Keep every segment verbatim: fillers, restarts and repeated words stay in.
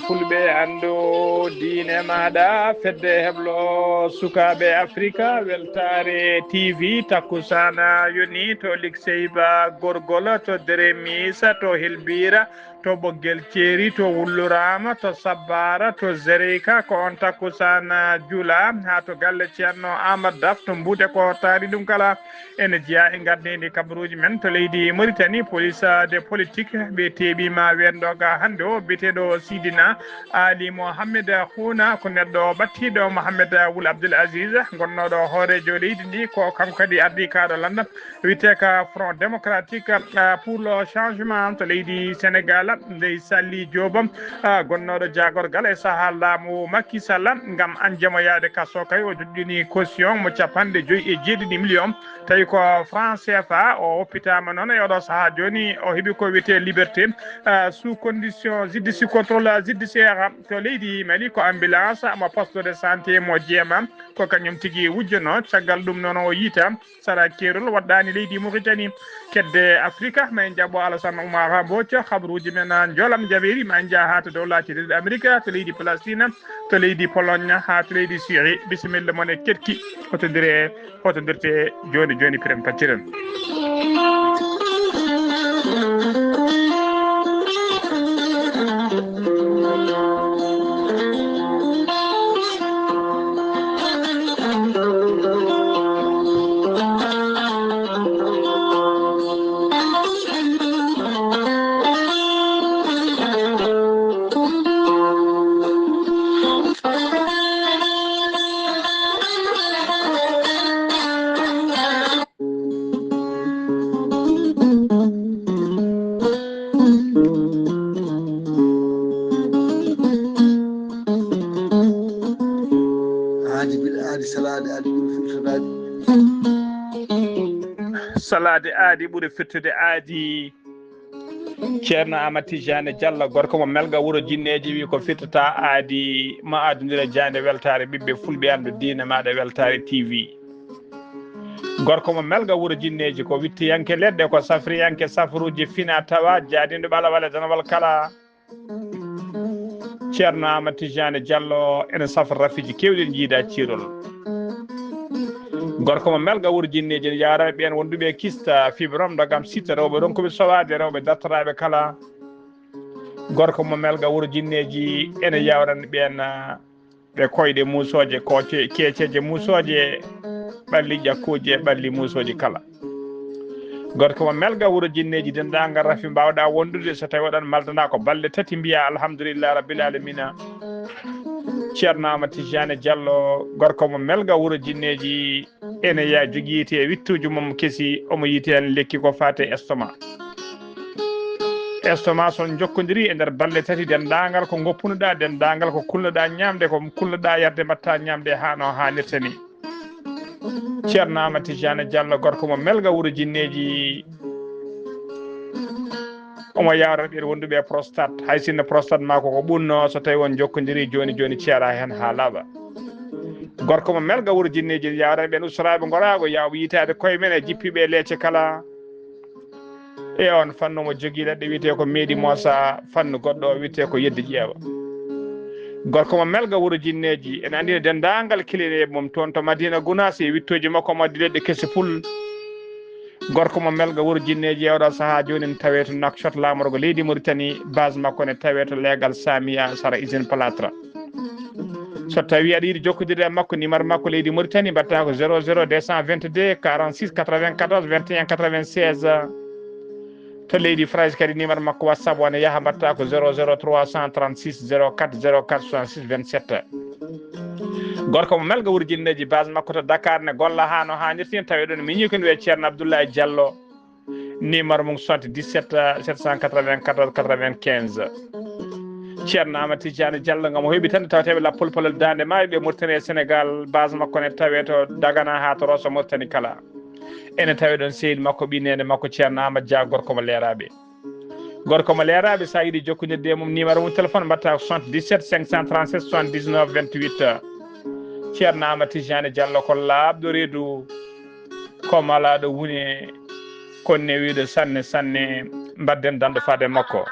Fulɓe anndu diine maaɗa, fedde heblo sukaaɓe Afrika, weltaare T V, takkusaana yoni to Likseyba, Gorgol, to Deremisa, to Hilbira, to Ɓoggel Ceeri, to Wulluraama, to Sabbaara, to Zereyka, ko on takkusaana jula, haa to galle Ceerno Aamadu Daf, to Mbuuɗe, ko taari ɗum kala. Ene jeyaa e ngardiindi kabaruuji men to leydi Mauritanie, police de politique ɓe teeɓiima weendoga hannde o, biyeteeɗo Sidina Ali Mohamed Houna, ko neɗɗo ɓattiiɗo Mohamed Wul Abdul Aziz, gonnooɗo hooreejo leydi ndi, ko kanko kadi ardii kaaɗo lannda wiyetee ka Front Démocratique, ah, pour le Changement to leydi Sénégal, Ndeye Sally Diop, ah, gonnooɗo jaagorgal e sahaa laamu Macky Sall ngam anjamo yaade kaso kay, o joƴƴini caution mo capanɗe joyi e jeeɗiɗi million. Tawi ko franc C F A, o woppitaama noon e oɗo sahaa jooni, o heɓi ko wiyetee liberté, ah, sous condition judiciaire, contrôle judiciaire to leydi Mali, ko ambulance mo poste de santé mo jeema, ko kañum tigi wujjanoo. Caggal ɗum noon o yiita sara keerol waɗɗaani leydi Mauritanie. Kedde Afrika, ma en njaɓo Alassane Oumar Mbodj, habaruuji men, ah, njoolam jabeeri, ma en njah haa to Dowlaaji Leyɗe Amerika, to leydi Palestine, to leydi Pologne, haa to leydi Syrie. Bisimilla mon e keɗki, hotondire, hotondirte jooni jooni, piren pacciren. Aadi bil aadi, salaade aadi ɓuri firtude aadi. Salaade aadi ɓuri firtude aadi. Ceerno Amadou Tidiane Diallo, gorko mo Melga wuro Jinneeji, wi ko firtata aadi, ma adondire jaande weltaare ɓiɓɓe fulɓe, anndu diine maaɗa, weltaare T V. Gorko mo Melga wuro Jinneeji, ko wittiyanke leɗɗe, ko safriyanke safruuji fina tawa, jaadinɗo ɓalawale danawal kala. Ceerno Amadou Tidiane Diallo ene safra rafiiji keewɗi, en njiida ciirol. Gorko mo Melga wuro Jinneeji, ene yawrani ɓeen wonduɓe kista, fibrome, dogam, sita, rewɓe ronkuɓe sowaade, rewɓe dartoraaɓe kala. Gorko mo Melga wuro Jinneeji ene yawrani ɓeen, ah, ɓe koyɗe muusooje, kooce-, keeceeje muusooje, ɓalli ƴakkuuji e ɓalli muusooji kala. Gorko mo Melga wuro Jinneeji, denndaangal rafi mbaawɗaa wondude, so tawii oɗon maldana ko balɗe tati, mbiyaa alhamdulillahi rabbil aalamiina. Ceerno Amadou Tidiane Diallo, gorko mo Melga wuro Jinneeji, ene yaa jogii yiite e wittuuji mum kesi, omo yiiti heen lekki ko faati e estomac. Estomac, so on njokkondirii e nder balɗe tati, denndaangal ko ngoppunoɗaa, denndaangal ko kulnoɗaa ñaamde, ko kulnoɗaa yarde, mbaɗtaa ñaamde haa no haanirta ni. Ceerno Amadou Tidiane Diallo, gorko mo Melga wuro Jinneeji, omo yawrana ɓeen wonduɓe prostate. Hay sinno prostate maa ko ko ɓunnoo, so tawii on njokkondirii jooni jooni, ceeraa heen haa laaɓa. Gorko mo Melga wuro Jinneeji, yawrana ɓeen ustoraaɓe ngoraagu, yaawɓe yitaade koye men e jippiiɓe e leece kala. E oon fannu, omo jogii leɗɗe wiyetee ko meeɗi moosa, fannu goɗɗo o wiyetee ko yedde ƴeewa. Gorko mo Melga wuro Jinneeji, ene anndina denndaangal kilineeɓe mum toon to Madina Gunaas e wittooji makko, omo addi leɗɗe kese pul. Gorko mo Melga wuro Jinneeji, e oɗo sahaa jooni, ene tawee to Nouakchott, laamorgo leydi Mauritanie, base makko ene tawee to leegal Samia, sara usine Plâtre. So tawii aɗa yiɗi jokkondirde e makko, numéro makko leydi Mauritanie, mbaɗtaa ko zéro zéro deux cent vingt-deux quarante-six quatre-vingt-quatorze vingt et un quatre-vingt-seize. To leydi France kadi, numéro makko WhatsApp o ene yaha, mbaɗtaa ko zéro zéro trois cent trente-six zéro quatre zéro quatre soixante-six vingt-sept. Gorko mo Melga wuro Jinneeji, base makko to Dakar, ne golla haa no haanirta ni, tawee ɗoon miñi ko ne wiyee Ceerno Abdoulaye Diallo. Numéro mum soixante-dix-sept sept cent quatre-vingt-quatorze quatre-vingt-quinze. Ceerno Amadou Tidiane Diallo, ngam o heɓi tan tawteeɓe lappol polel daande maayo ɓe Mauritanie e Sénégal, base makko ne tawee to Dagana haa to Rosso Mauritanie kala. Ene tawee ɗoon sehil makko, ɓii neene makko Ceerno Amadou Dia, gorko mo Leeraaɓe. Gorko mo Leeraaɓe, so a yiɗi jokkondirde e mum, numéro mum téléphone mbaɗtaa ko soixante-dix-sept cinq cent trente-sept soixante-dix-neuf vingt-huit. Ceerno Amadou Tidiane Diallo ko laaɓɗo reedu, ko malaaɗo wune, ko newiiɗo sanne sanne, mbaɗden danɗo faade makko.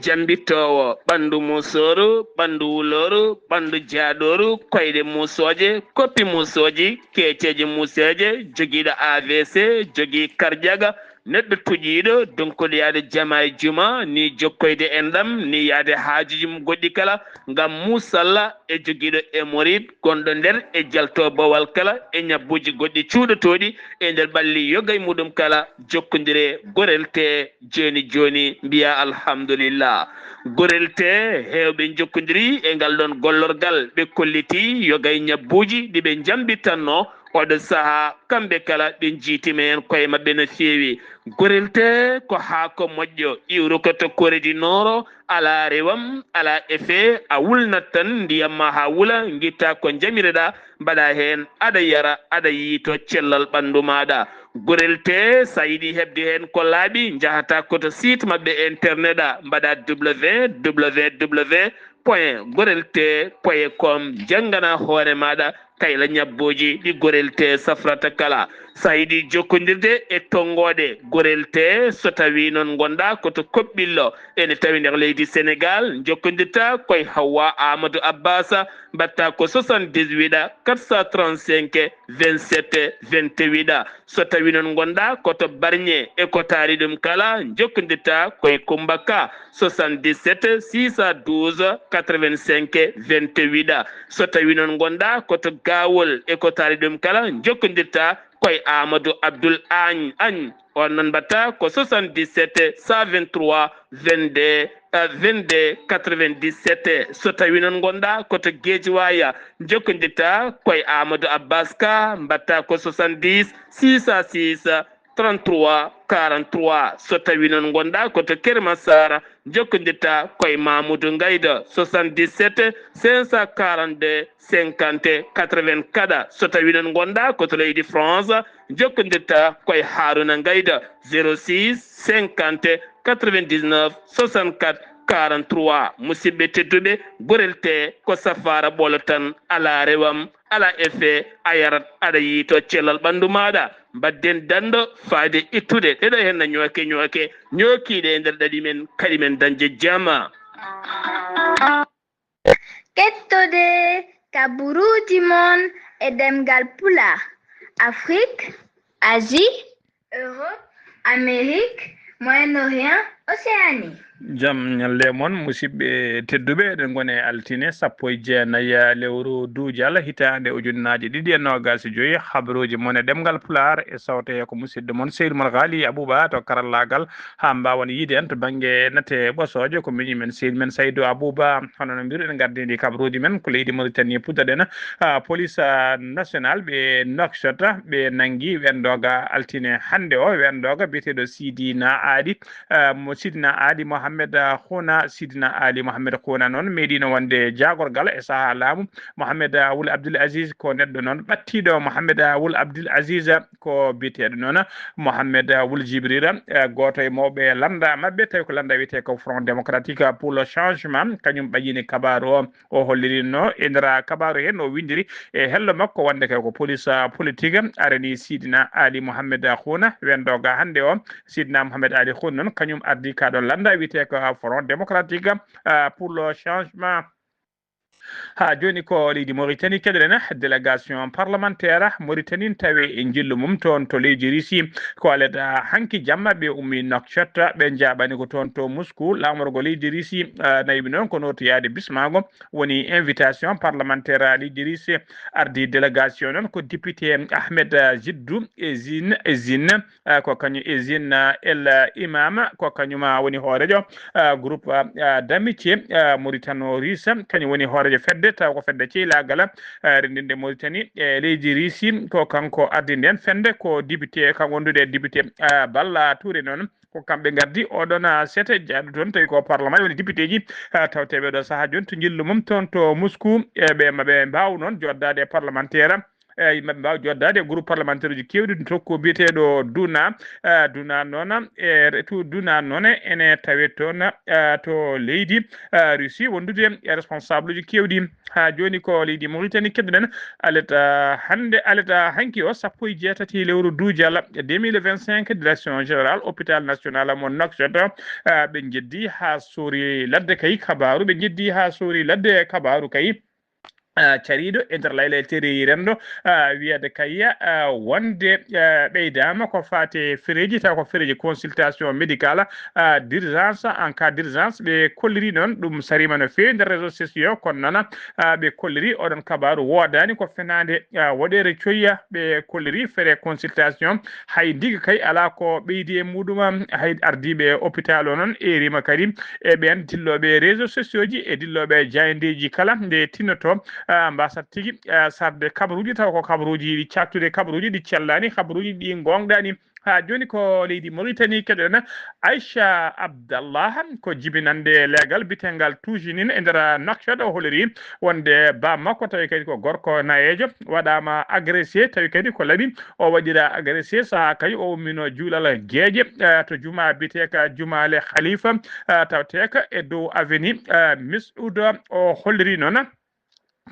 Jambittoowo ɓanndu muusooru, ɓanndu wulooru, ɓanndu jaaɗooru, koyɗe muusooje, koppi muusooji, keeceeje muuseeje, jogiiɗo A V C, jogii karjaga, neɗɗo tuƴiiɗo, donkuɗo yahde jama e juma, ni jokkoyde enɗam, ni yahde haajuuji mum goɗɗi kala, ngam muusalla e jogiiɗo hémorroïde gonɗo nder e jalto bowal kala e ñabbuuji goɗɗi cuuɗotooɗi e nder ɓalli yoga e muɗum kala, jokkondire gorel tee jooni jooni, mbiya alhamdulillah. Gorel tee heewɓe njokkondiri e ngal ɗoon gollorgal, ɓe kolliti yoga e ñabbuuji ɗi ɓe njambitanno oɗo sahaa, kamɓe kala ɓe njiitima heen koye maɓɓe no feewi. Gorel tee ko haako moƴƴo, iwrukoto koredi nooro, alaa rewam, alaa effet, a wulnat tan ndiyam ma haa wula, ngitta ko njamireɗaa, mbaɗa heen, aɗa yara, aɗa yiyto cellal ɓanndu maaɗa. Gorel tee, so a yiɗi heɓde heen ko laaɓi, njahata ko to site maɓɓe internet a, mbaɗa www point gorel tee point com, janngana hoore maaɗa kayla ñabbuuji ɗi gorel tee safrata kala. So a yiɗi jokkondirde e tonngooɗe gorel tee, so tawii noon ngonɗaa ko to Koɓɓillo, ene tawi nder leydi Senegaal, njokkondirta koye Hawwa Amadou Abbas, mbaɗta ko soixante-dix-huit quatre cent trente-cinq vingt-sept vingt-huit. So tawii noon ngonɗaa ko to Barñe e ko taari ɗum kala, njokkondirta koye Kummba Ka, soixante-dix-sept six cent douze quatre-vingt-cinq vingt-huit. So tawii noon ngonɗaa ko to Gaawol e ko taari ɗum kala, njokkondirta koye Amadou Abdoul Agne, Agne. On noon mbaɗta ko soixante-dix-sept cent vingt-trois vingt-deux, euh, vingt-deux quatre-vingt-dix-sept. So tawii noon ngonɗaa ko to Guédiawaye, njokkondirta koye Amadou Abbas Ka, mbaɗta ko soixante-dix six cent six trente-trois quarante-trois. So tawii noon ngonɗaa ko to Keur Massar, njokkondirta koye Mamoudou Ngayda, soixante-dix-sept cinq cent quarante-deux cinquante quatre-vingts. Kadi, so tawii noon ngonɗaa ko to leydi France, njokkondirta koye Harouna Ngayda, zéro six cinquante quatre-vingt-dix-neuf soixante-quatre quarante-trois. Musidɓe tedduɓe, gorel tee ko safaara ɓolo tan, alaa rewam, alaa effet, a yarat, aɗa yiyto cellal ɓanndu maaɗa. Mbaɗden danndo faayde ittude ɗeɗo henna ñooke ñooke, ñookiiɗe e nder ɗaɗi men, kaɗi men dañde jama. Kettode kaburuuji mon e ɗemngal Pulaar, Afrik, Asie, Europe, Amérique, Moyen-Orient, Océanie. Jam ñalle mon, musidɓe tedduɓe, eɗen ngoni e altine sappo e jeenayi lewru duujal hitaande ujunnaaje ɗiɗi e noogaas e joyi. Habaruuji mon e ɗemngal Pulaar e sawte ko musidɗo mon Seydi Umar Haali Abuuba to karallaagal, haa mbaawen yiyde en to bannge nate ɓosooje ko miñi men seydi men Saydu Abuuba. Hono no mbiruɗen, ngardiiɗi kabaruuji men ko leydi Mauritanie puɗɗoɗen. Ah, police, ah, national ɓe Nouakchott ɓe nanngi wendooga altine hannde o, wendooga biyeteeɗo Sidina Aali, ah, mo Sidina Aali Mohamed, ah, Khouna. Sidina Aali Mohamed Khouna noon meeɗiino wonde jaagorgal e sahaa laamu Mohamed, ah, Wul Abdul Aziz, ko neɗɗo noon ɓattiiɗo Mohamed, ah, Wul Abdul Aziz, ko biyeteeɗo noon Mohamed, ah, Wul Jibril, eh, gooto e mawɓe lannda maɓɓe, tawi ko lannda wiyetee ko Front Démocratique pour le Changement, kañum ɓayyini kabaaru o. O hollirinno e nder kabaaru hee no o winndiri e hello makko wonde kay ko police, ah, politique arani Sidina Aali Mohamed Khouna wendooga hannde o. Sidina Mohamed Aali Khouna noon kañum ardii kaa ɗoon lannda wiyetee ko Front Démocratique, ah, pour le Changement. Haa jooni ko leydi Mauritanie keɗoɗen. Délégation parlementaire Mauritanie tawi e njillu mum toon to leydi Russie. Ko alada hanki jamma ɓe ummi Nouakchott, ɓe njaaɓani ko toon to Moscou. Laamorgo leydi Russie, ah, nawi noon ko nootoyaade bismaago woni invitation parlementaire leydi Russie. Ardii délégation noon ko député Ahmed, ah, Jiddou Ezine, Ezine, ah, ko kañum Ezine, ah, El Imam, ko kañum, ah, woni hooreejo, ah, groupe, ah, d'amitié, ah, Mauritano Russe, kañum woni hooreejo fedde, taw ko fedde ceylaagal, ah, renndinde Mauritanie e leydi Russie, ko kanko ardii ndeen fedde, ko député, kanko wondude e député, ah, Balla Touré noon. Ko kamɓe ngardi oɗon, ah, sete jaaɗo toon, tawi ko parlement woni député ji, ah, tawteeɓe ɗo sahaa jooni to njillu mum toon to Moscou, e ɓe maɓe mbaaw noon joddaade e parlementaire Eyi, maɓe mbaawa joddaade e groupe parlementaire uji keewɗi, tokko biyeteeɗo Duna. Eh, Duna noon, e retu Duna noon ene tawee toon, eh, to leydi, eh, Russie, wondude e responsable uji keewɗi. Haa jooni ko leydi Mauritanie keɗoɗen. Aleta hannde, aleta hanki o, sappo e jeetati lewru duujal deux mille vingt-cinq, direction générale hôpital national mo Nouakchott, eh, ɓe njeddi haa soori ladde kay kabaaru, ɓe njeddi haa soori ladde kabaaru kay. Ah, cariiɗo e nder laylateeri renndo, ah, wiyade kayya, ah, wonde, ah, ɓeydaama ko faati fereeji, taw ko fereeji consultation médicale, ah, d'urgence, en cas d'urgence, ɓe kolliri noon, ɗum sariima no feewi nder réseaux sociaux, kono noon, ah, ɓe kolliri oɗon kabaaru woodaani ko fenaande, ah, woɗeere coyya, ɓe kolliri fere consultation, hay ndiga kay alaa ko ɓeydi e muɗum, hay ardiiɓe hôpital o noon erima kadi e ɓeen dillooɓe réseaux sociaux ji e dillooɓe jaayndeeji kala nde tinnoto, ah, mbasat tigi, ah, sarde kabaruuji, taw ko kabaruuji ɗi caɗtude, kabaruuji ɗi cellaani, kabaruuji ɗi ngoongɗaani. Haa jooni ko leydi Mauritanie keɗoɗen. Aisha Abdallah ko jibinannde leegal bitengal Tujinin e nder Nouakchott, o holiri wonde ba makko tawi kadi ko gorko nayeejo waɗaama agressé, tawi kadi ko laɓi o waɗira agressé sahaa kay o ummino juulal geeƴe, eh, to juma biteeka Jumaale Khalifa, eh, tawteeka e dow avenue, eh, Mis'ud. O holliri noon,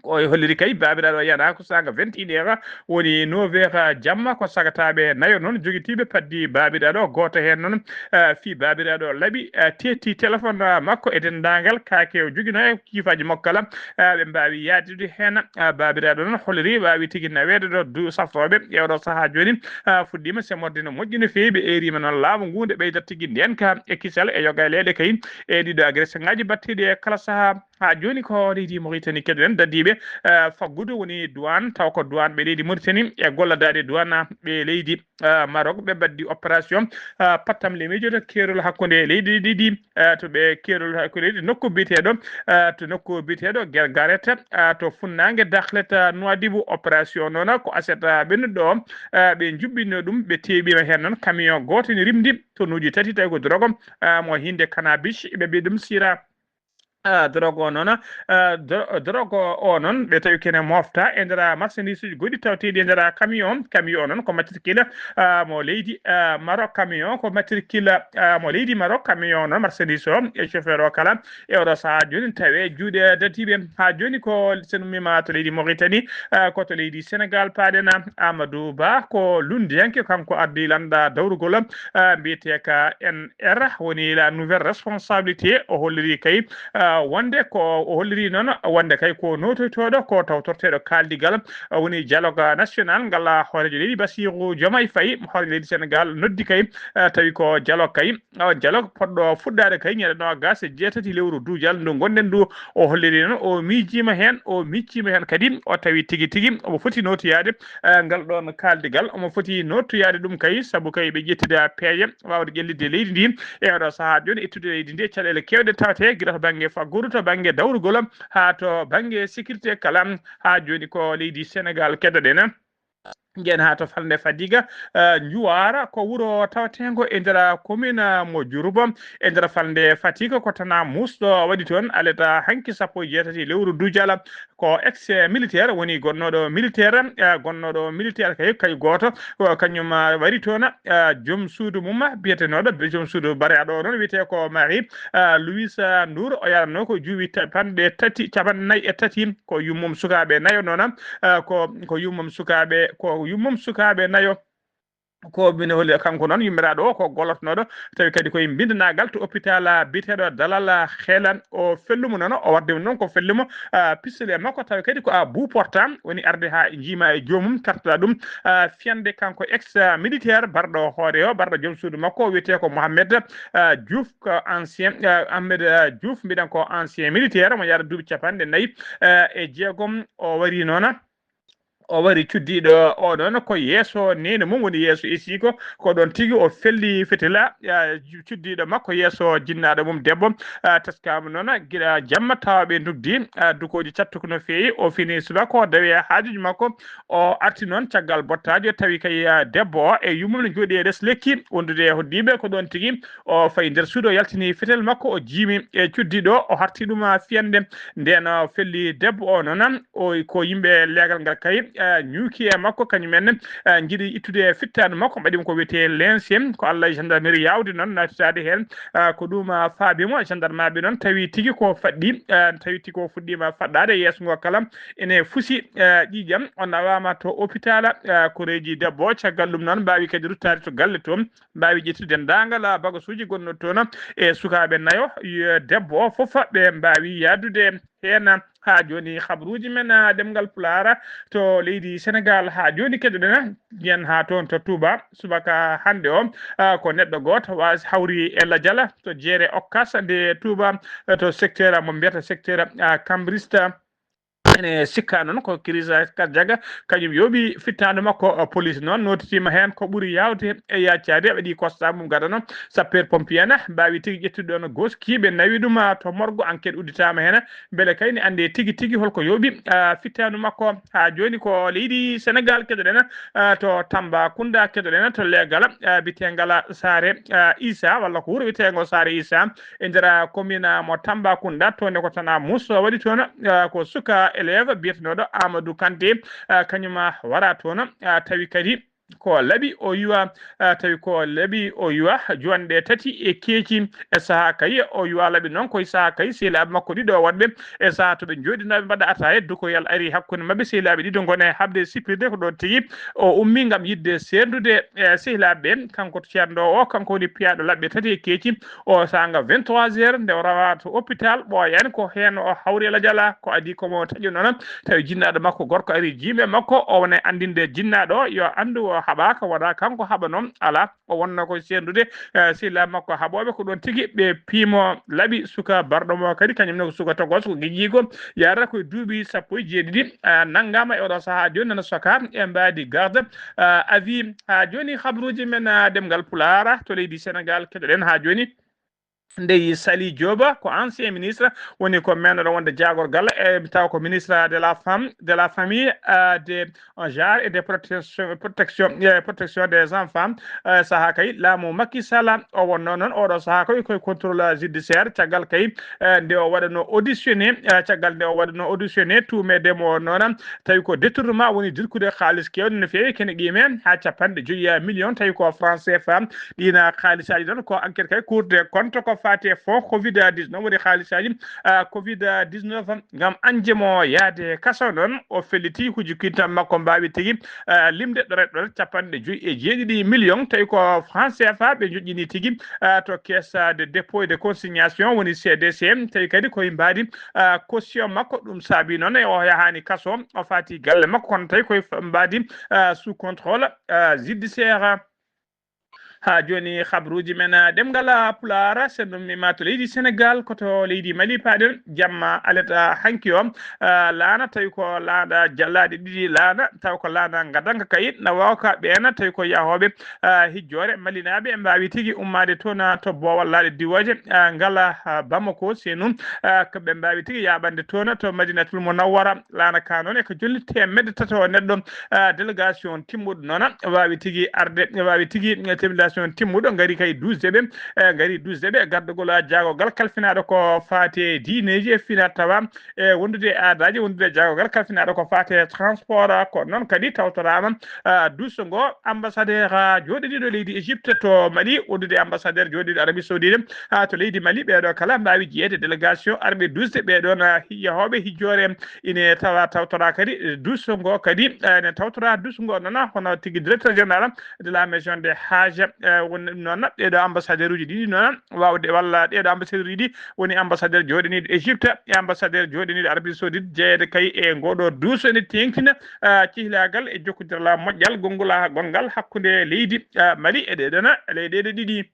o holliri kay baabiraaɗo yana ko saaga vingt et une heures, woni neuf heures jamma, ko sagataaɓe nayo noon jogitiiɓe paddi baabiraaɗo. Gooto heen noon, eh, fii baabiraaɗo laɓi, eh, teetti téléphone, eh, makko e denndaangal kaake o joginoo e kiifaaji makko kala, eh, ɓe mbaawi yaadude heen. Eh, baabiraaɗo noon holliri waawi tigi naweede ɗo du saftooɓe e oɗo sahaa jooni, eh, fuɗɗiima semorde no moƴƴi no feewi, ɓe eeriima noon laamu ngu nde ɓeydat tigi ndeenka e kisal e yoga e leyɗe kay e ɗiɗo agressé ngaaji battiiɗi e kala sahaa. Haa jooni ko leydi Mauritanie keɗoɗen dadiiɓe, eh, faggudu woni douane, taw ko douane ɓe leydi Mauritanie e golladaade douane ɓe leydi, eh, Maroc, ɓe mbaddi opération, eh, pattam le miijo to keerol hakkunde leydi ɗiɗi, eh, to ɓe keerol hakkunde leydi nokku biyeteeɗo, eh, to nokku biyeteeɗo Gergaret, eh, to funnaange Dakhlet, eh, Nouadhibou. Opération noon ko aset, eh, ɓennuɗo o, eh, ɓe njuɓɓinno ɗum, ɓe teeɓiima heen noon camion gooto ne rimdi tonnuuji tati tawi ko drogue, eh, mo hinde cannabis, ɓe mbiya ɗum sira. Ah, drogue o noon, ah, dro-, drogue o noon, ɓe tawi kene mofta e nder marchandise uji goɗɗi tawteeɗi e nder camion. Camion o noon ko matricule, ah, mo leydi, ah, Maroc. Camion ko matricule, ah, mo leydi Maroc. Camion o noon, marchandise o e chauffeur o kala e oɗo sahaa jooni tawe juuɗe dadiiɓe. Haa jooni ko sen ummiima to leydi Mauritanie, ah, ko to leydi Sénégal paaɗen. Amadou Ba ko lunndiyanke, kanko ardii lannda dawrugol, ah, mbiyeteeka N R, woni la nouvelle responsabilité. O holliri kay, ah, wonde ko, o holliri noon wonde kay ko notoytooɗo, ko tawtorteeɗo kaaldigal, ah, woni dialogue national ngal, ah, hooreejo leydi Bassirou Diomaye Faye, hooreejo leydi Sénégal noddi kay, ah, tawi ko dialogue kay, ah, dialogue poɗɗo fuɗɗaade kay ñande noogaas e jeetati lewru duujal ndu ngonɗen ndu. O holliri noon o miijiima heen, o micciima heen kadi, o tawi tigi tigi omo foti notoyaade, eh, ngal ɗoon kaaldigal, omo foti notoyaade ɗum kay, sabu kay ɓe ƴettida peeje waawde ƴellitde leydi ndi e oɗo sahaa jooni, ittude leydi ndi e caɗeele keewɗe tawetee gila to bannge faggudu, to bannge dawrugol, haa to bannge sécurité kala. Haa jooni ko leydi Sénégal keɗoɗen. Ngen haa to falnde Fadiga, eh, Njuwaara, ko wuro tawateengo e nder commune mo Diourouba, e nder falnde Fatick, ko tanaa muusɗo waɗi toon aleta hanki sappo e jeetati lewru duujal. Ko ex militaire woni gonnooɗo militaire, eh, gonnooɗo militaire kay, kay gooto, ko kañum, ah, wari toon, ah, joom suudu mum, biyetenooɗo, joom suudu bareyaaɗo o noon wiyetee ko Marie, ah, Louise, ah, Ndour. O yaranno ko juuwi capanɗe tati, capanɗe nayi e tati, ko yummum sukaaɓe nayo noon, ah, ko, ko yummum sukaaɓe, ko yummum sukaaɓe nayo. Ko min holi kanko noon yummiraaɗo o ko gollotnooɗo, tawi kadi koye mbindanaagal to hôpital, ah, biyeteeɗo Dalal, ah, Xeela. O fellumo noon, o waddimo noon ko fellumo, ah, pistolet makko, tawi kadi ko a bu portant woni arde haa njiima e joomum, kartoɗa ɗum, ah, fiyande kanko ex, ah, militaire, barɗo hoore o, barɗo joom suudu makko, o wiyetee ko Mohamed, ah, Diouf, ko ancien, ah, Ahmed, ah, Diouf, mbiɗen ko ancien militaire, mo yaara duuɓi capanɗe nayi, ah, e jeegom. O wari noon, o wari cuddiiɗo o noon ko yeeso neene mum, woni yeeso esiiko, ko ɗoon tigi o felli fitila, ah, cuddiiɗo makko yeeso jinnaaɗo mum debbo. Ah, teskaama noon gila jamma tawa ɓe ndugdi, ah, dukooji cattuko no feewi. O fini subaka o dawi e haajuuji makko. O arti noon caggal bottaajo, tawi kay, ah, debbo o e yummum ne jooɗi e les lekki, wondude e hoɗdiiɓe. Ko ɗoon tigi o fayi nder suudu, o yaltini fetel makko, o jiimi e cuddiiɗo, o harti ɗum, ah, fiyande. Ndeen o felli debbo o noon, o ko yimɓe leegal ngal kay, eh, ñuuki e makko, kañum en, eh, njiɗi ittude fittaandu makko, mbaɗi mo ko wiyetee lense, ko Allah e gendarmerie yaawde noon naatitaade heen. Eh, ko ɗum, ah, faabi mo, gendarmeɓe noon tawi tigi ko faɗɗi, eh, tawi tigi ko fuɗɗiima faɗɗaade, yeeso ngo kala ene fusi, eh, ƴiiƴam, o nawaama to hôpital, eh, koreeji debbo, caggal ɗum noon mbaawi kadi ruttaade to galle toon, mbaawi ƴettude denndaangal, ah, bagasuuji gonnoɗi toon e sukaaɓe nayo, eh, debbo o fof ɓe mbaawi yahdude heen. Haa jooni, habruuji men, ah, ɗemngal Pulaar to leydi Senegaal, haa jooni keɗoɗen, yen haa toon to Touba, subaka hannde o, ah, ko neɗɗo gooto wa-, hawri e lajal to jeere Okkas nde Touba, eh, to secteur mo mbiyata secteur, ah, Cambrista. Ene sikka noon ko crise cardiaque, kañum yooɓi fittaandu makko. Police noon nootitiima heen ko ɓuri yaawde e yaacaade, waɗi constat mum gadano. Sapeur pompier en mbaawi tigi ƴettude ɗoon gooskiiɓe, nawi ɗum, ah, to morgue, enquête udditaama heen, mbele kay ne anndee tigi tigi holko yooɓi, ah, fittaandu makko. Haa jooni ko leydi Senegaal keɗoɗen, ah, to Tambacounda keɗoɗen, to leegal, ah, biyeteengal Saare, ah, Issa, walla ko wuro wiyeteengo Saare Issa, e nder, ah, commune, ah, mo Tambacounda, toon e ko Tana Moussa waɗi toon, ah, ko suka élève biyetenooɗo Amadou Kanté, ah, kañum, ah, wara toon, ah, tawi kadi ko laɓi o yuwa, ah, tawi ko laɓi o yuwa, jonɗe tati e keeci e sahaa kay o yuwa laɓi noon, koye sahaa kay sehilaaɓe makko ɗiɗo waɗɓe e sahaa to ɓe njooɗinooɓe mbaɗa ataaya, dukoyal ari hakkunde maɓɓe, sehilaaɓe ɗiɗo ngona e haɓde sipirde, ko ɗoon tigi o ummi ngam yiɗde seerndude e sehilaaɓe ɓe. Kanko to ceerndo o, kanko woni piyaaɗo laɓɓe tati e keeci, o saanga vingt-trois heures, nde o rawa to hôpital, ɓooyaani ko heen o hawri e lajal, ko adii ko mo taƴo noon, tawi jinnaaɗo makko gorko ari jiime makko, o wona e anndinde jinnaaɗo o yo anndu o haɓaaka, wonaa kanko haɓa noon, alaa, o wonno ko seerndude, eh, sehilaaɓe makko haɓooɓe, ko ɗoon tigi ɓe piimo laɓi suka barɗo mo kadi, kañum ne ko suka togos, ko gijiigo, yaarata koye duuɓi sappo e jeeɗiɗi, eh, nanngaama e oɗo sahaa jooni nana soka e mbaadi garde, eh, à vue. Haa jooni habruuji men, eh, ɗemngal Pulaar to leydi Senegaal keɗoɗen haa jooni. Ndeye Saly Diop, ko ancien ministre, woni ko meenɗo wonde jaagorgal, e taw ko ministre de la femme, de la famille, euh, de genre et de protection, protection, eh, protection des enfants. Eh, sahaa kay laamu Macky Sall o wonno noon, oɗo sahaa koye, koye contrôle judiciaire, caggal kay, eh, nde o waɗano auditionné, eh, caggal nde o waɗano auditionné, tuumeede mo noon, tawi ko détournement woni dirkude kaalis keewɗo no feewi, kene qiime haa capanɗe joyi million, tawi ko franc C F A. Ɗiina kaalisaaji noon ko enquête kay Cour des comptes ko faati e fonds covid dix-neuf, woni kaalisaaji, ah, covid dix-neuf, ngam añde mo yaade kaso noon. O felliti huji kintam makko mbaawi tigi, ah, limde ɗoret ɗoret capanɗe joyi e jeeɗiɗi million, tawi ko franc C F A ɓe joƴƴini tigi, ah, to caisse de dépôt et de consignation, woni C D C, tawi kadi koye mbaadi, ah, caution makko. Ɗum saabi noon e o yahaani kaso, o faati galle makko, kono tawi koye mbaadi, ah, sous contrôle, ah, judiciaire. Haa jooni, habruuji men, ah, ɗemngal, ah, Pulaar, so en ɗum miima to leydi Senegaal, ko to leydi Mali paaɗen, jamma alet, ah, hanki o, ah, laana, tawi ko laana jallaaɗi ɗiɗi laana, taw ko laana ngadanka kay, na waawa ka ɓeena, tawi ko yahooɓe, ah, hijjoore malinaaɓe mbaawi tigi ummaade toon, ah, to boowal laaɗe diwooje, ah, ngala, ah, Bamako, Senu, ah, ko ɓe mbaawi tigi yaaɓande toon to Madinatul Munawwara, laana ka noon e ko jolli teemedde tato neɗɗo, ah, délégation timmuɗo noon, waawi tigi arde, waawi tigi, eh, délégation timmuɗo ngari kay duusde ɓe, eh, ngari duusde ɓe gardagol, ah, jaagogal kalfinaaɗo ko faate diineeji e fina tawa, e wondude e aadaaji, wondude e jaagogal kalfinaaɗo ko faate transport, ah, ko noon kadi tawtoraama, ah, duuso ngo ambassadeur, ah, jooɗiiɗo leydi Égypte to Mali, wondude e ambassadeur jooɗiiɗo Arabie Saoudite, ah, to leydi Mali, ɓeeɗo kala mbaawi jeyeede délégation arɓe duusde ɓeeɗoon, ah, yahooɓe hijjoore. Ine tawa tawtoraa kadi, eh, duuso ngo kadi, eh, ene tawtoraa duuso ngo noon, hono tigi directeur général de la maison des Hajj, eh, woni ɗum noon, ɗeeɗo ambassadeur uji ɗiɗi noon waawde, walla ɗeeɗo ambassadeur uji ɗiɗi woni ambassadeur jooɗiniiɗo Égypte e ambassadeur jooɗiniiɗo Arabie Saoudite, jeyeede kay e ngoɗo duuso ene teeŋtina, eh, cihlaagal e jokkondiral moƴƴal gongol, gongal hakkunde leydi, eh, Mali e ɗeeɗoon leyɗeele ɗiɗi.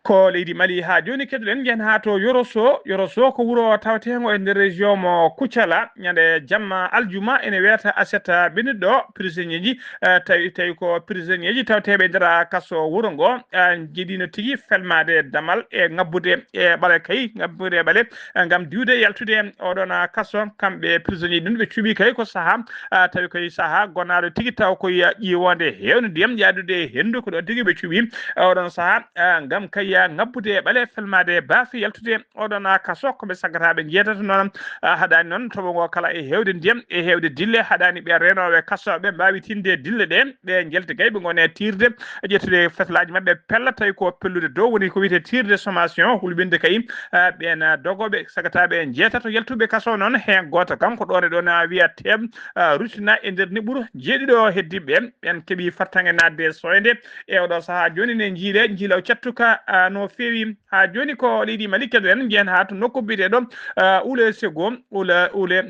Ko leydi Mali haa jooni keɗoɗen, njahen haa to Yoroso. Yoroso ko wuro taweteengo e nder région mo Kucala. Ñande jamma aljuma ene weeta aset ɓennuɗo prisonnier ji, eh, tawi, tawi ko prisonnier ji taweteeɓe e nder kaso wuro ngo, eh, njiɗino tigi felmaade damal e ngabbude e ɓale kay, ngabbude e ɓale, eh, ngam diwde yaltude oɗon kaso. Kamɓe prisonnier ɗum ɓe cuɓi kay ko saha, ah, tawi koye saha gonaaɗo tigi taw koye ƴiwonde heewde ndiyam yaadude e henndu, ko ɗon tigi ɓe cuɓi, ah, oɗon saha, ah, ngam kay ya ngabbude e ɓale, felmaade e baafe, yaltude oɗon a kaso. Ko ɓe saggata ɓe jeetato noon, a, haɗaani noon toɓo ngo kala e heewde ndiyam, e heewde dille, haɗaani ɓe reenooɓe kasooɓe mbaawi tinde dille ɗe, ɓe njelte gay ɓe ngone tiirde, ƴettude fetelaaji maɓɓe pella, tawi ko pellude dow woni ko wiyetee tiirde sommation, hulɓinde kay, a, ɓeen, a, dogooɓe saggata ɓe jeetato yaltuɓe kaso noon, heen gooto kanko ɗoon e ɗoon a wiya teem, a, ruttina e nder niɓɓuru jeeɗiɗo heddiiɓe ɓeen, ɓeen keɓi fartaŋŋe naatde e soyde. E oɗo sahaa jooni ne njiilee, njiilaw cattuka, a, no feewi. Haa jooni ko leydi Mali keɗoɗen, njiyen haa to nokku biyeteeɗo, a, Ule Sego, Ule, Ule,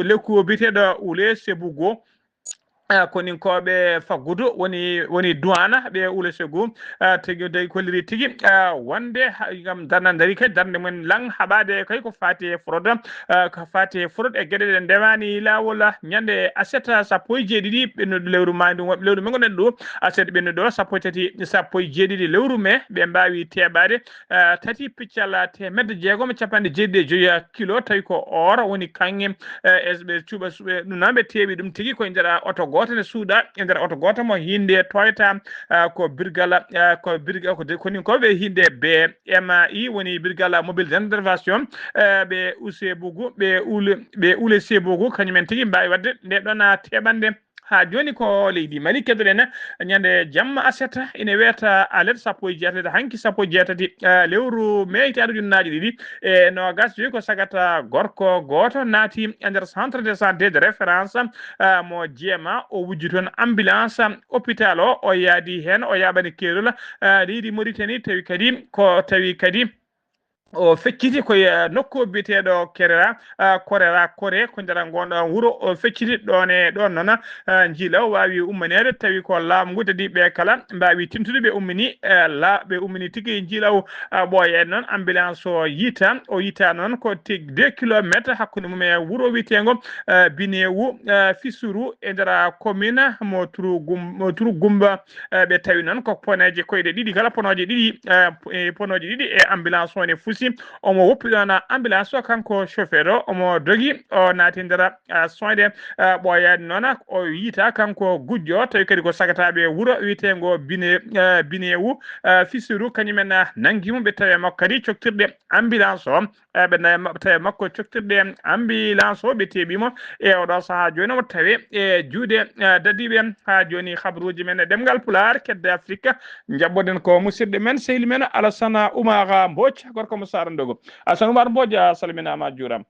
lekku biyeteeɗo Ule Sebugo. A, koninkooɓe faggudu woni, woni duwaana ɓe Ule Segu, a, tigi, tigi kolliri tigi, a, wonde ha, ngam darnde dari kay, darnde mum lan haɓaade kay ko faati e fraude, a, ko faati e fraude e geɗe ɗe ndewaani laawol, a, ñande aset sappo e jeeɗiɗi ɓennuɗo lewru maa ndu, lewru men ngonɗen ɗo, aset ɓennuɗo sappo e tati, sappo e jeeɗiɗi lewru mee, ɓe mbaawi teeɓaade, a, tati piccal teemedde jeegom e capanɗe jeeɗiɗi e joyi kilo, tawi ko or woni kaŋŋe, e, e ɓe cuuɓa, suɓe, ɗum noon ɓe teewi ɗum tigi koye nder oto gooto ne suuɗa, e nder oto gooto mo hinnde Toyota, a, ko birgala, a, ko birga, ko de, koni ko ɓe hinnde B M I woni birgala mobile d'intervention, a, ɓe Usebugu, ɓe Ule, ɓe Ule Sebugu, kañum en tigi mbaawi waɗde nde ɗon, a, teɓande. Haa jooni ko leydi Mali keɗoɗen, ñande jamma aset ina weeta alerte sappo e jeetati, hanki sappo e jeetati, eh, lewru mee hitaande ujunnaaji ɗiɗi e noogas joyi ko sagata gorko gooto naati e nder centre de santé de référence, eh, mo Jeema. O wujji toon ambulance hôpital o, o yaadi heen, o yaaɓani keerol, eh, leydi Mauritanie, tawi kadi ko, tawi kadi o fecciti koye, eh, nokku biyeteeɗo Kerera, eh, Korera, Kore, ko nder ngoon ɗoon wuro o fecciti. Ɗoon e ɗoon noon, eh, njiilaw waawi ummaneede, tawi ko laamu ngu, dadi ɓe kala mbaawi tintude ɓe ummini, eh, la, ɓe ummini tigi njiilaw, eh, ɓooya en noon, ambulance o yiita, o yiita noon ko tig deux kilomètres hakkunde mum e wuro wiyeteengo, eh, Binewu, eh, Fisuru e nder commune mo Turu Gum-, mo Turu Gumba, eh, ɓe tawi noon ko poneeje koyɗe ɗiɗi kala, ponooje ɗiɗi, eh, p-, eh, ponooje ɗiɗi e ambulance o ne fusi. Omo woppi ɗoon ambulance o, kanko chauffeur o, omo dogi, o naati nder, eh, soyde, eh, ɓooyaani noon, o yiita kanko gujjo, tawi kadi ko sagataaɓe wuro wiyeteengo Bine-, eh, Binewu, eh, Fisiru, kañum en, eh, nanngi mo, ɓe tawi e makko kadi coktirɗe ambulance o. Eh, ɓe nawi ma-, tawi makko coktirɗe ambulance o, ɓe teeɓi mo e oɗo sahaa jooni, omo tawe e juuɗe, eh, dadiiɓe. Haa jooni, habruuji men e ɗemngal Pulaar, Kedde Afrika, njaɓɓoɗen ko musidɗo men, sehil men Alassane Oumar Mbodj, gorko mo Saara Ndogo. Alassane Oumar Mbodj, a salminaama, a juuraama.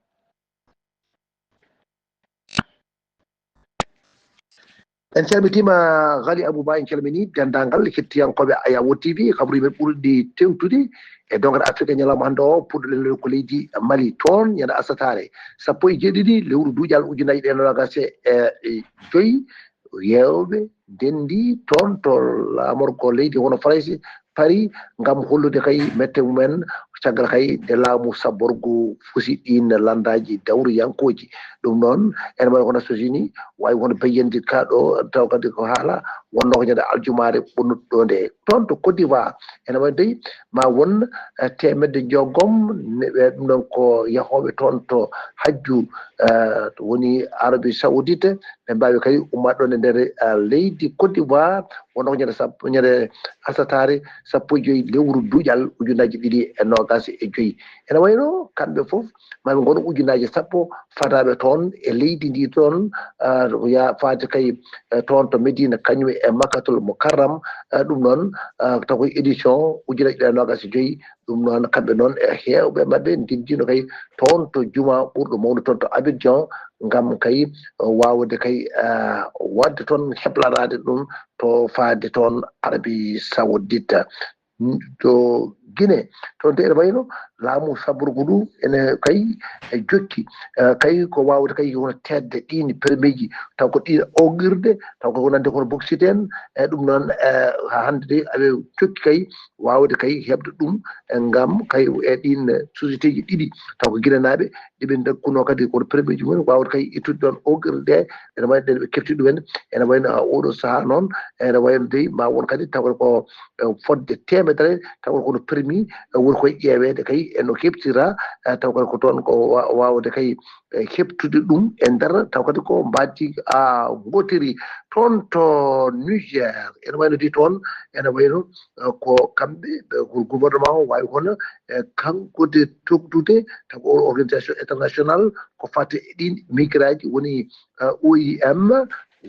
En calmitiima, Ghali Abou Ba, en calminii denndaangal kettiyankooɓe Ayawo T V, kabruuji men ɓurɗi tewtude e doŋngal Afrika ñalawma hannde o, puɗɗoɗen ko leydi Mali. Toon, ñande asataare sappo e jeeɗiɗi lewru duujal ujunaaji ɗiɗi e noogas e joyi, heewɓe ndenndi toon to laamorgo leydi hono Farayse, Paris, ngam hollude kay mette mumen, caggal kay nde laamu sabborgu fusi ɗiin lanndaaji dawriyankooji. Ɗum noon, ene wayi hono Nations Unies, wayi hono Beyyandi ka ɗo, taw kadi ko haala wonnoo ko ñande aljumaare ɓurnuɗo ɗo nde. Toon to Côte d'Ivoire, ene wayi dey ma won, eh, teemedde jogom, ne, ɓe ɗum noon ko yahooɓe toon to hajju, eh, to woni Arabie Saoudite, ɓe mbaawi kadi ummaade ɗoon e nder, eh, leydi Côte d'Ivoire, wonnoo ko ñande sappo, ñande asataare sappo e joyi lewru duujal ujunaaji ɗiɗi e noogas e joyi. Ene wayi no kamɓe fof, maa ɓe ngonu ujunaaji sappo fadaaɓe toon e leydi ndi toon, ah, ya faade kay, eh, toon to Medina, kañum e Makkatul Mukarram, eh, ɗum noon, ah, taw ko édition ujunaaji ɗiɗi e noogas e joyi. Ɗum noon, kamɓe noon e heewɓe maɓɓe ndendino kay toon to juma ɓurɗo mawnude toon to Abidjan, ngam kay, eh, waawde kay, eh, waɗde toon heblanaade ɗum to faade toon Arabie Saoudite. N-, to Guinée, toon to ene wayno laamu sabborgu ndu ene kay e jokki, eh, kay ko waawde kay wona teetde ɗiin permeeji, taw ko ɗiin oogirde, taw ko wonande kono boksit en, e ɗum noon, eh, haa hannde de aɓe jokki kay waawde kay heɓde ɗum, eh, ngam kay e ɗiin société ji ɗiɗi, taw ko Guinée naaɓe, ɗi ɓe ndakkunoo kadi kono permeeji mum waawde kay ittude ɗoon oogirde ɗe, ene wayi ɗe ɓe kefti ɗum en, ene wayi no haa oɗo sahaa noon, ene wayi no dey ma won kadi taw ko, eh, fodde teemedere, taw kono mi, eh, woni koye ƴeeweede kay e no keɓtira, eh, taw kadi ko toon ko wa-, waawde kay, eh, heɓtude ɗum e nder, taw kadi ko mbaadi, ah, ngootiri. Toon to Niger, ene wayno di toon, ene wayno, eh, ko kamɓe, eh, ko gouvernement o waawi kono, eh, kanko de togdude, taw ko organisation international ko fate e ɗin migraaji woni, eh, O I M,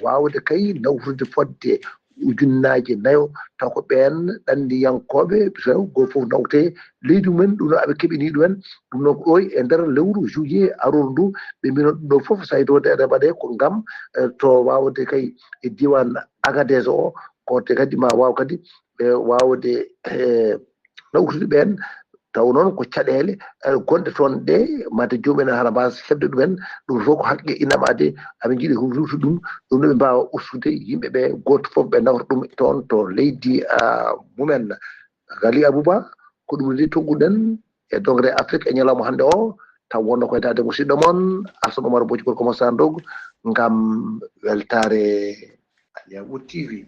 waawde kay nawtude fodde ujunnaaje nayo, taw ko ɓeen ɗanndiyankooɓe, taw gooto fof nawte leydi mumen, ɗum noon aɓe keɓini ɗumen, ɗum noon ko ɗo e nder lewru juillet aroru ndu, ɓe mbino ɗum ɗo fof saytoode ene waɗe ko ngam, eh, to waawde kay e diiwaan Agadez o, ko te kadi ma waaw kadi, eh, waawde, eh, nawtude ɓeen, taw noon ko caɗeele, eh, gonɗe toon ɗe, mate joomum en hara mbaawa heɓde ɗumen, ɗum fof ko haqqe inamaade, aɓe njiɗi huuwtude ɗum, ɗum ɗo ɓe mbaawa ustude yimɓe ɓe, gooto fof ɓe nawta ɗum toon to leydi, ah, mumen. Ghali Abouba, ko ɗum woni tonguɗen e dongre Afrique e ñalawma hannde o, taw wonno koye daade musidɗo mon, Alsan Oumar Boji gorko mo Sandog, ngam weltaare Aliyaɓu T V.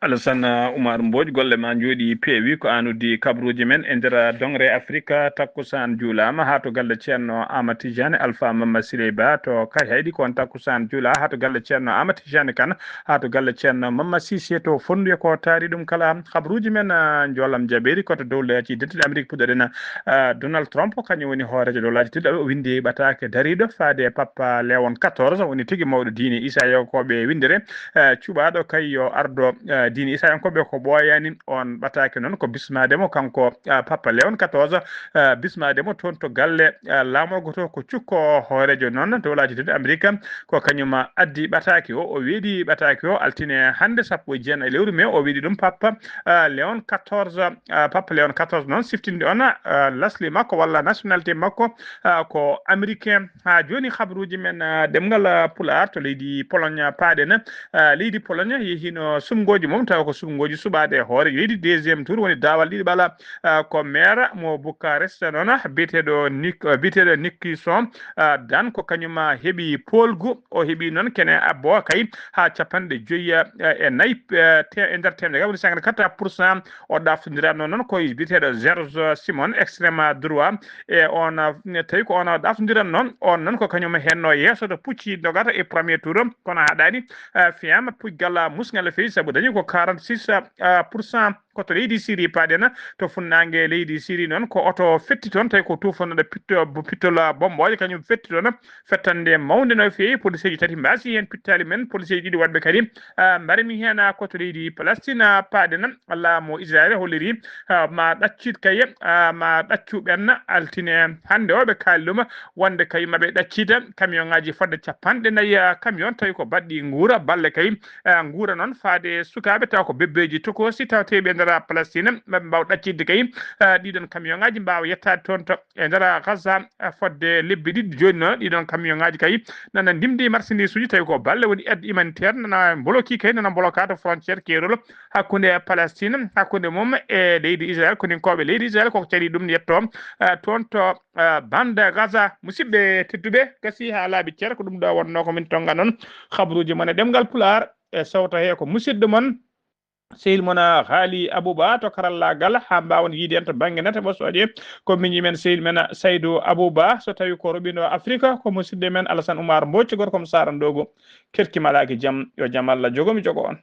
Alassane Oumar Mbodj, golle ma njooɗi peewi. Ko an uddi kabruuji men e nder dongre Afrika. Takkusaan juulaama haa to galle Ceerno Aama Tijaani Alfa Mamma Siley Ba to Kayhayɗi. Ko on takkusaan juula haa to galle Ceerno Aama Tijaani Kan, haa to galle Ceerno Mamma Sise to Fonnduye. Ko taari ɗum kala kabruuji men, ah, njoolam jabeeri ko to dowlaaji dentuɗi Amerik puɗɗoɗen, ah, Donald Trump, kañum woni hooreejo dowlaaji tedduɗi, o winndi ɓataake dariiɗo faade Papa Léon quatorze, woni tigi mawɗo diine Isa Yankooɓe winndere. Eh, cuɓaaɗo kay yo ardo, eh, diine Isayankooɓe ko ɓooyaani, on ɓataake noon ko bismaade mo kanko, eh, Papa Léon quatorze, eh, bismaade mo toon to galle, eh, laamorgo to ko cukko hooreejo noon dowlaaji tedduɗi Amerik, ko kañum addi ɓataake o, o weeɗi ɓataake o altine hannde sappo e jeenayi lewru mai, o weeɗi ɗum Papa, eh, Léon quatorze, eh, Papa Léon quatorze noon siftinde on, eh, lasli makko walla nationalité makko, eh, ko américain. Haa jooni, habruuji men, ah, ɗemngal, ah, Pulaar to leydi Pologne paaɗen. Ah, leydi Pologne yehiino suɓngooji mum, tawa ko suɓngooji suɓaaɗe e hoore leydi, deuxième tour woni daawal ɗiɗi ɓala, ah, ko maire mo Bucarest noon, biyeteeɗo Nik-, ah, biyeteeɗo Nikison, ah, Dan, ko kañum, ah, heɓi poolgu. O heɓi noon kene abbo kay haa capanɗe joyi, ah, e nayi, ah, te-, e nder teemedere, woni cinquante-quatre pour cent. O ɗaftondiraano noon ko biyeteeɗo Georges Simon, extrême droit, e on, eh, tawi ko on ɗaftondiran noon, on noon ko kañum henno yeeso to pucci dogata e premier tour, kono haɗaani, eh, fiyama pucgal musngal feewi, sabu dañi ko quarante-six pour cent. Ko to leydi Syrie paaɗen, to funnaange leydi Syrie noon, ko oto fetti toon, tawi ko tuufanɗo pitto-, pittol bombooje, kañum fetti toon, fettande mawnde no feewi. Poliseeji tati mbaasi heen pittaali men, poliseeji ɗiɗi woɗɓe kadi, ah, mbarmi heen, ah, ko to leydi Palestine, ah, paaɗen, laamu Israel holliri, ah, ma ɗaccit kay, ah, ma ɗaccu ɓen altine hannde o, ɓe kaali ɗum wonde kay maɓe ɗaccita camion ŋaaji fodde capanɗe nayi, ah, camion, tawi ko baɗɗi nguura balle kay, ah, nguura noon faade sukaaɓe taw ko bebbeeji tokoosi tawateeɓe e nder Palestine, maɓe mbaaw ɗaccitde kay, ah, ɗiɗon camion ŋaaji mbaawa yettaade toon to e nder Gaza, ah, fodde lebbi ɗiɗi jooni noon, ɗiɗon camion ŋaaji kay nana ndimdi marchandise uji, tawi ko balle woni aide humanitaire, nana mboloki kay, nana mboloka to frontière keerol hakkunde Palestine, hakkunde mum e leydi Israel, koninkooɓe leydi Israel, koko caɗi ɗum yetto, ah, toon to, ah, bande Gaza. Musidɓe tedduɓe, gasi haa laaɓi cer, ko ɗum ɗo wonnoo ko min tonga noon, habruuji mon e ɗemngal Pulaar, e sawta he ko musidɗo mon, sehil mon, ah, Haali Abouba to karallaagal, haa mbaawon yiide en to bannge nate ɓosooje. Ko miñi men sehil men, ah, Saydou Abouba, so tawi ko roɓindo Afrika, ko musidɗo men Alassane Oumar Mbocc, gorko mo Sara Ndogo. Kerki malaaki jam, yo jam Allah jogo mi jogo on.